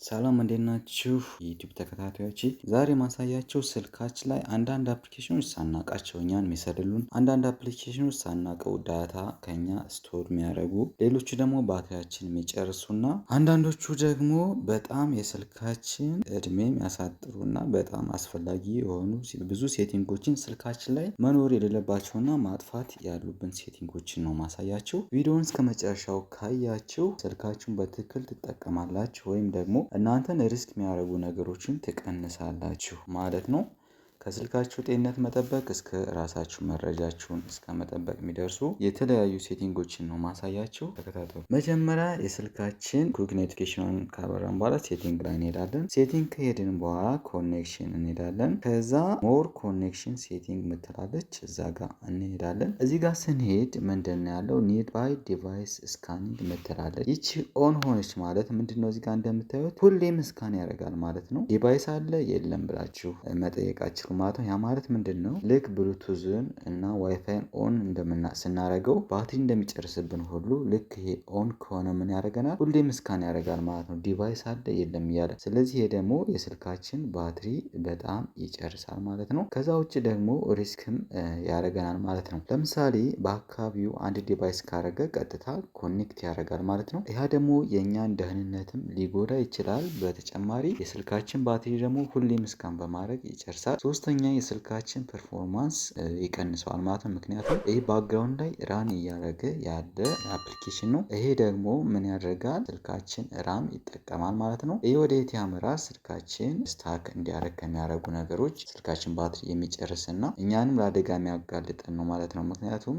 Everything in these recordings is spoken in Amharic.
ሰላም፣ እንዴት ናችሁ የ YouTube ተከታታዮቼ? ዛሬ ማሳያችሁ ስልካችን ላይ አንዳንድ application ኖች ሳናቃቸው እኛን የሚሰልሉን፣ አንዳንድ application ኖች ሳናቀው data ከኛ store የሚያደርጉ፣ ሌሎቹ ደግሞ ባትሪያችን የሚጨርሱና አንዳንዶቹ ደግሞ በጣም የስልካችን እድሜ የሚያሳጥሩና በጣም አስፈላጊ የሆኑ ብዙ setting ኦችን፣ ስልካችን ላይ መኖር የሌለባቸውና ማጥፋት ያሉብን setting ኦችን ነው ማሳያችሁ። ቪዲዮውን እስከ መጨረሻው ካያችሁ ስልካችሁን በትክክል ትጠቀማላችሁ ወይም ደግሞ እናንተን risk የሚያደርጉ ነገሮችን ትቀንሳላችሁ ማለት ነው። ከስልካችሁ ጤንነት መጠበቅ እስከ ራሳችሁ መረጃችሁን እስከ መጠበቅ የሚደርሱ የተለያዩ setting ኦችን ነው ማሳያችሁ። ተከታተሉ። መጀመሪያ የስልካችን quick notification ኑን ካበራን በኋላ setting ላይ እንሄዳለን። Setting ከሄድን በኋላ connection እንሄዳለን። ከዛ more connection setting ምትላለች፣ እዛ ጋር እንሄዳለን። እዚህ ጋር ስንሄድ ምንድን ነው ያለው? Nearby device scanning ምትላለች። ይቺ on ሆነች ማለት ምንድን ነው? እዚህ ጋር እንደምታዩት ሁሌም scan ያደርጋል ማለት ነው። Device አለ የለም ብላችሁ መጠየቅ አትችሉም ማለት ነው። ያ ማለት ምንድን ነው? ልክ ብሉቱዝን እና WiFi ን on እንደምና ስናደርገው ባትሪ እንደሚጨርስብን ሁሉ ልክ ይሄ on ከሆነ ምን ያደርገናል? ሁሌም scan ያደርጋል ማለት ነው። Device አለ የለም እያለ። ስለዚህ ይሄ ደግሞ የስልካችን ባትሪ በጣም ይጨርሳል ማለት ነው። ከዛ ውጭ ደግሞ risk ም ያደርገናል ማለት ነው። ለምሳሌ በአካባቢው አንድ device ካረገ ቀጥታ connect ያደርጋል ማለት ነው። ያ ደግሞ የእኛን ደህንነትም ሊጎዳ ይችላል። በተጨማሪ የስልካችን ባትሪ ደግሞ ሁሌም scan በማድረግ ይጨርሳል። ሶስተኛ የስልካችን performance ይቀንሰዋል ማለት ነው። ምክንያቱም ይህ background ላይ run እያደረገ ያለ application ነው። ይሄ ደግሞ ምን ያደርጋል? ስልካችን RAM ይጠቀማል ማለት ነው። ይህ ወደ የት ያመራል? ስልካችን stuck እንዲያደርግ ከሚያደርጉ ነገሮች፣ ስልካችን ባትሪ የሚጨርስና እኛንም ለአደጋ የሚያጋልጠን ነው ማለት ነው። ምክንያቱም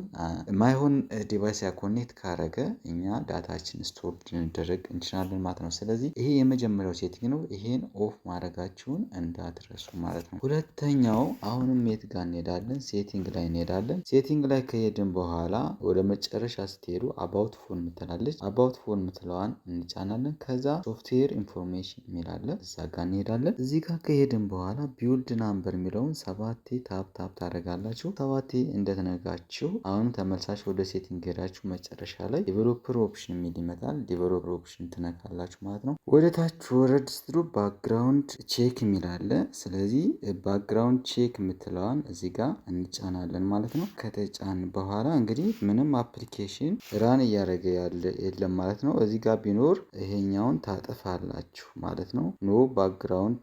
የማይሆን device ያ connect ካረገ እኛ data ችን store ልንደረግ እንችላለን ማለት ነው። ስለዚህ ይሄ የመጀመሪያው setting ነው። ይሄን off ማድረጋችሁን እንዳትረሱ ማለት ነው። ሁለተኛው አሁንም የት ጋር እንሄዳለን? Setting ላይ እንሄዳለን። Setting ላይ ከሄድን በኋላ ወደ መጨረሻ ስትሄዱ about phone ምትላለች። About phone ምትለዋን እንጫናለን። ከዛ software information የሚል አለ፣ እዛ ጋር እንሄዳለን። እዚህ ጋር ከሄድን በኋላ build number የሚለውን ሰባቴ tap tap ታደርጋላችሁ። ሰባቴ እንደተነጋችሁ አሁንም ተመልሳችሁ ወደ setting ሄዳችሁ መጨረሻ ላይ developer option የሚል ይመጣል። Developer option ትነካላችሁ ማለት ነው። ወደ ታች ወረድ ስትሉ background check የሚል አለ። ስለዚህ background check የምትለዋን እዚህ ጋር እንጫናለን ማለት ነው። ከተጫን በኋላ እንግዲህ ምንም application run እያደረገ ያለ የለም ማለት ነው። እዚህ ጋር ቢኖር ይሄኛውን ታጠፋላችሁ ማለት ነው። No background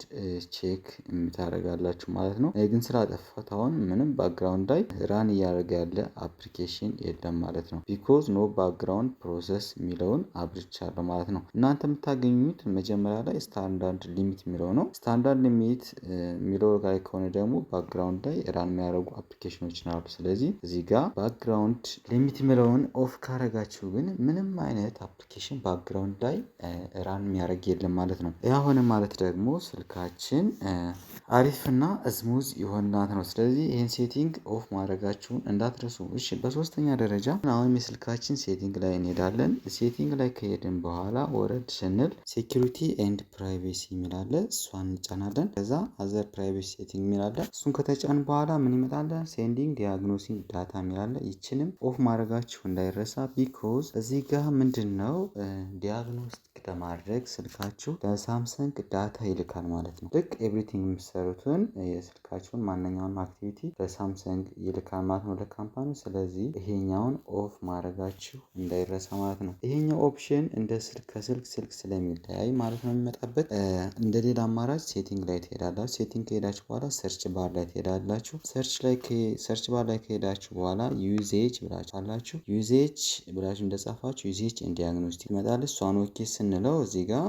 check የምታደርጋላችሁ ማለት ነው። ግን ስላጠፋሁት አሁን ምንም background ላይ run እያደረገ ያለ application የለም ማለት ነው። Because no background process የሚለውን አብርቻለሁ ማለት ነው። እናንተ የምታገኙት መጀመሪያ ላይ standard limit የሚለው ነው። Standard limit የሚለው ላይ ከሆነ ደግሞ background ላይ run የሚያደርጉ application ኖች ይኖራሉ። ስለዚህ እዚህ ጋር background limit የሚለውን off ካረጋችሁ ግን ምንም አይነት application background ላይ run የሚያደርግ የለም ማለት ነው። ያ ሆነ ማለት ደግሞ ስልካችን አሪፍና smooth ይሆናል ነው። ስለዚህ ይህን setting off ማድረጋችሁን እንዳትረሱ። እሺ፣ በሶስተኛ ደረጃ አሁንም የስልካችን setting ላይ እንሄዳለን። Setting ላይ ከሄድን በኋላ ወረድ ስንል security and privacy የሚል አለ፣ እሷን እንጫናለን። ከዛ other privacy setting የሚል አለ። እሱን ከተጫን በኋላ ምን ይመጣል? Sending diagnosing data የሚል አለ። ይችንም off ማድረጋችሁ እንዳይረሳ። Because እዚህ ጋር ምንድን ነው፣ diagnostic ለማድረግ ስልካችሁ ለ Samsung data ይልካል ማለት ነው። ልክ everything የምትሰሩትን የስልካችሁን ማንኛውንም activity ለ Samsung ይልካል ማለት ነው፣ ለ company። ስለዚህ ይሄኛውን off ማድረጋችሁ እንዳይረሳ ማለት ነው። ይሄኛው option እንደ ስልክ ከስልክ ስልክ ስለሚለያይ ማለት ነው የሚመጣበት፣ እንደ ሌላ አማራጭ setting ላይ ትሄዳላችሁ። Setting ከሄዳችሁ በኋላ search bar ላይ ትሄዳላችሁ። Search bar ላይ ከሄዳችሁ በኋላ usage ብላችሁ አላችሁ። Usage ብላችሁ እንደጻፋችሁ usage and diagnostic ይመጣል። እሷን okay ስንለው እዚህ ጋር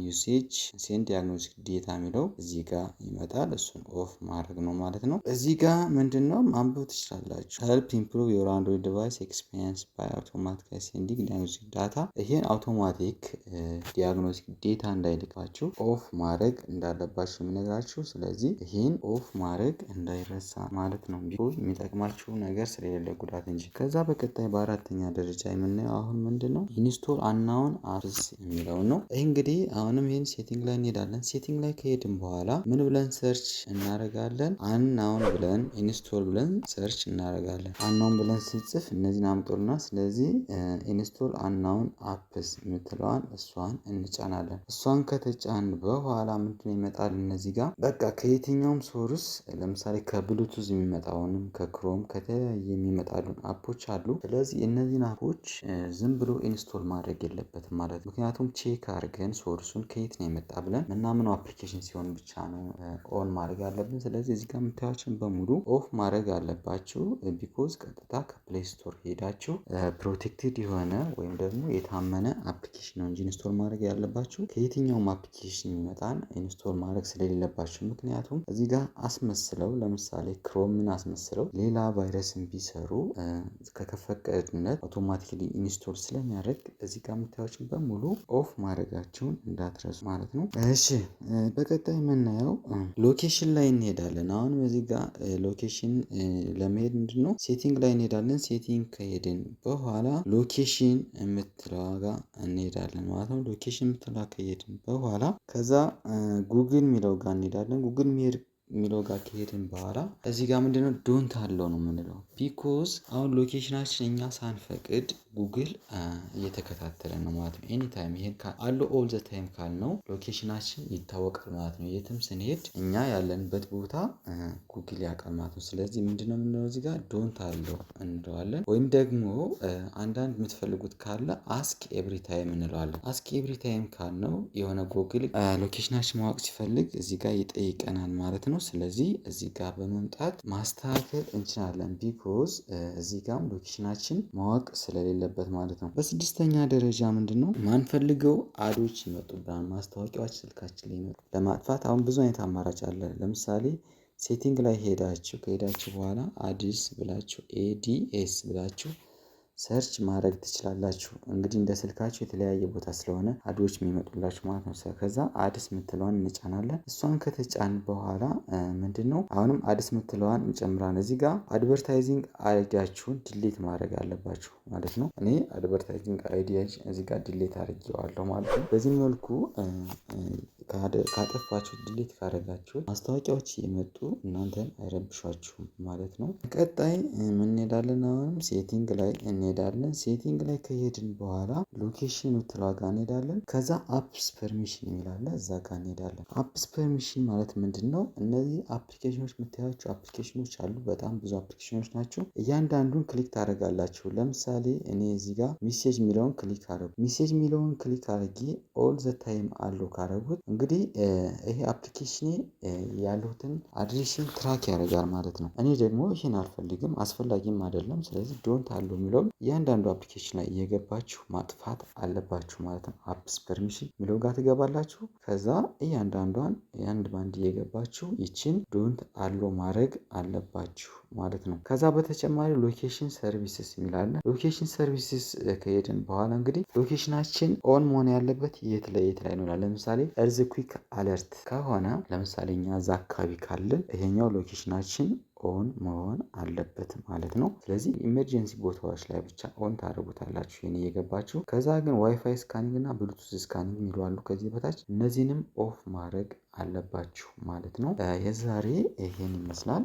usage send diagnostic data የሚለው እዚህ ጋር ይመጣል። እሱን off ማድረግ ነው ማለት ነው። እዚህ ጋር ምንድን ነው፣ ማንበብ ትችላላችሁ። Help improve your Android device experience by automatically sending diagnostic data። ይሄን automatic diagnostic data እንዳይልካችሁ off ማድረግ እንዳለባችሁ የሚነግራችሁ። ስለዚህ ይሄን off ማድረግ እንዳይረሳ ማለት ነው። Because የሚጠቅማችሁ ነገር ስለሌለ ጉዳት እንጂ። ከዛ በቀጣይ በአራተኛ ደረጃ የምናየው አሁን ምንድን ነው፣ install unknown apps የሚል የሚለውን ነው። ይህ እንግዲህ አሁንም ይህን setting ላይ እንሄዳለን። Setting ላይ ከሄድን በኋላ ምን ብለን search እናደርጋለን? Unknown ብለን install ብለን search እናደርጋለን። Unknown ብለን ስንጽፍ እነዚህን አምጦልና ስለዚህ install unknown apps የምትለዋን እሷን እንጫናለን። እሷን ከተጫን በኋላ ምንድነው ይመጣል? እነዚህ ጋር በቃ ከየትኛውም source፣ ለምሳሌ ከብሉቱዝ የሚመጣውንም፣ ከ Chrome፣ ከተለያየ የሚመጣሉን app ኦች አሉ። ስለዚህ እነዚህን app ኦች ዝም ብሎ install ማድረግ የለበትም ማለት ነው። ምክንያቱም check አድርገን source ኡን ከየት ነው የመጣ ብለን ምናምነው application ሲሆን ብቻ ነው on ማድረግ ያለብን። ስለዚህ እዚህ ጋር የምታያቸውን በሙሉ off ማድረግ አለባችሁ። Because ቀጥታ ከ Play Store ሄዳችሁ protected የሆነ ወይም ደግሞ የታመነ application ነው እንጂ install ማድረግ ያለባችሁ ከየትኛውም application የሚመጣን install ማድረግ ስለሌለባችሁ። ምክንያቱም እዚህ ጋር አስመስለው፣ ለምሳሌ Chrome ን አስመስለው ሌላ ቫይረስን ቢሰሩ ከከፈቀድነት automatically install ስለሚያደርግ እዚህ ጋር የምታዩችን በሙሉ off ማድረጋችሁን እንዳትረሱ ማለት ነው። እሺ፣ በቀጣይ የምናየው location ላይ እንሄዳለን። አሁንም እዚህ ጋር location ለመሄድ ምንድነው setting ላይ እንሄዳለን። Setting ከሄድን በኋላ location የምትለዋ ጋር እንሄዳለን ማለት ነው። Location የምትለዋ ከሄድን በኋላ ከዛ ጉግል የሚለው ጋር እንሄዳለን። ጉግል የሚለው ጋር ከሄድን በኋላ እዚህ ጋር ምንድነው don't allow ነው የምንለው። Because አሁን location ኣችን እኛ ሳንፈቅድ ጉግል እየተከታተለ ነው ማለት ነው። Anytime ይሄን allow all the time ካልነው location ኣችን ይታወቃል ማለት ነው። የትም ስንሄድ እኛ ያለንበት ቦታ ጉግል ያውቃል ማለት ነው። ስለዚህ ምንድነው የምንለው? እዚህ ጋር don't allow እንለዋለን። ወይም ደግሞ አንዳንድ የምትፈልጉት ካለ ask every time እንለዋለን። Ask every time ካልነው የሆነ ጉግል location ኣችን ማወቅ ሲፈልግ እዚህ ጋር ይጠይቀናል ማለት ነው። ስለዚህ እዚህ ጋር በመምጣት ማስተካከል እንችላለን። Because እዚህ ጋርም location ኣችን ማወቅ ስለሌለበት ማለት ነው። በስድስተኛ ደረጃ ምንድነው ማንፈልገው ad ኦች ይመጡብናል፣ ማስታወቂያዎች ስልካችን ላይ ይመጡ። ለማጥፋት አሁን ብዙ አይነት አማራጭ አለ። ለምሳሌ setting ላይ ሄዳችሁ ከሄዳችሁ በኋላ ads ብላችሁ፣ ADS ብላችሁ search ማድረግ ትችላላችሁ። እንግዲህ እንደ ስልካችሁ የተለያየ ቦታ ስለሆነ ad ኦች የሚመጡላችሁ ማለት ነው። ከዛ ads የምትለዋን እንጫናለን። እሷን ከተጫን በኋላ ምንድነው አሁንም ads የምትለዋን እንጨምራለን። እዚህ ጋር advertising ID ያችሁን delete ማድረግ አለባችሁ ማለት ነው። እኔ advertising ID እዚህ ጋር delete አድርጌዋለሁ ማለት ነው። በዚህ መልኩ ካጠፋችሁ፣ delete ካደረጋችሁ ማስታወቂያዎች እየመጡ እናንተን አይረብሿችሁም ማለት ነው። ቀጣይ ምን እንሄዳለን? አሁንም setting ላይ እንሄዳለን። Setting ላይ ከሄድን በኋላ location የምትለዋ ጋር እንሄዳለን። ከዛ apps permission የሚል አለ፣ እዛ ጋር እንሄዳለን። Apps permission ማለት ምንድነው? እነዚህ application ኖች፣ የምታያቸው application ኖች አሉ። በጣም ብዙ application ኖች ናቸው። እያንዳንዱን click ታደርጋላችሁ። ለምሳሌ እኔ እዚህ ጋር message የሚለውን click አደረጉ። Message የሚለውን click አድርጌ all the time allow ካደረጉት እንግዲህ ይሄ application ያለሁትን address ን track ያደርጋል ማለት ነው። እኔ ደግሞ ይሄን አልፈልግም፣ አስፈላጊም አይደለም። ስለዚህ don't allow የሚለውን እያንዳንዱ application ላይ እየገባችሁ ማጥፋት አለባችሁ ማለት ነው። Apps permission የሚለው ጋር ትገባላችሁ። ከዛ እያንዳንዷን የአንድ ባንድ እየገባችሁ ይችን don't allow ማድረግ አለባችሁ ማለት ነው። ከዛ በተጨማሪ location services የሚል አለ። Location services ከሄድን በኋላ እንግዲህ location ኣችን on መሆን ያለበት የት ላይ የት ላይ ነው? ለምሳሌ earthquake alert ከሆነ፣ ለምሳሌ እኛ እዛ አካባቢ ካለን ይሄኛው location ኣችን on መሆን አለበት ማለት ነው። ስለዚህ emergency ቦታዎች ላይ ብቻ on ታደርጉታላችሁ ይሄን እየገባችሁ። ከዛ ግን WiFi scanning እና Bluetooth scanning የሚሉ አሉ ከዚህ በታች፣ እነዚህንም off ማድረግ አለባችሁ ማለት ነው። የዛሬ ይሄን ይመስላል።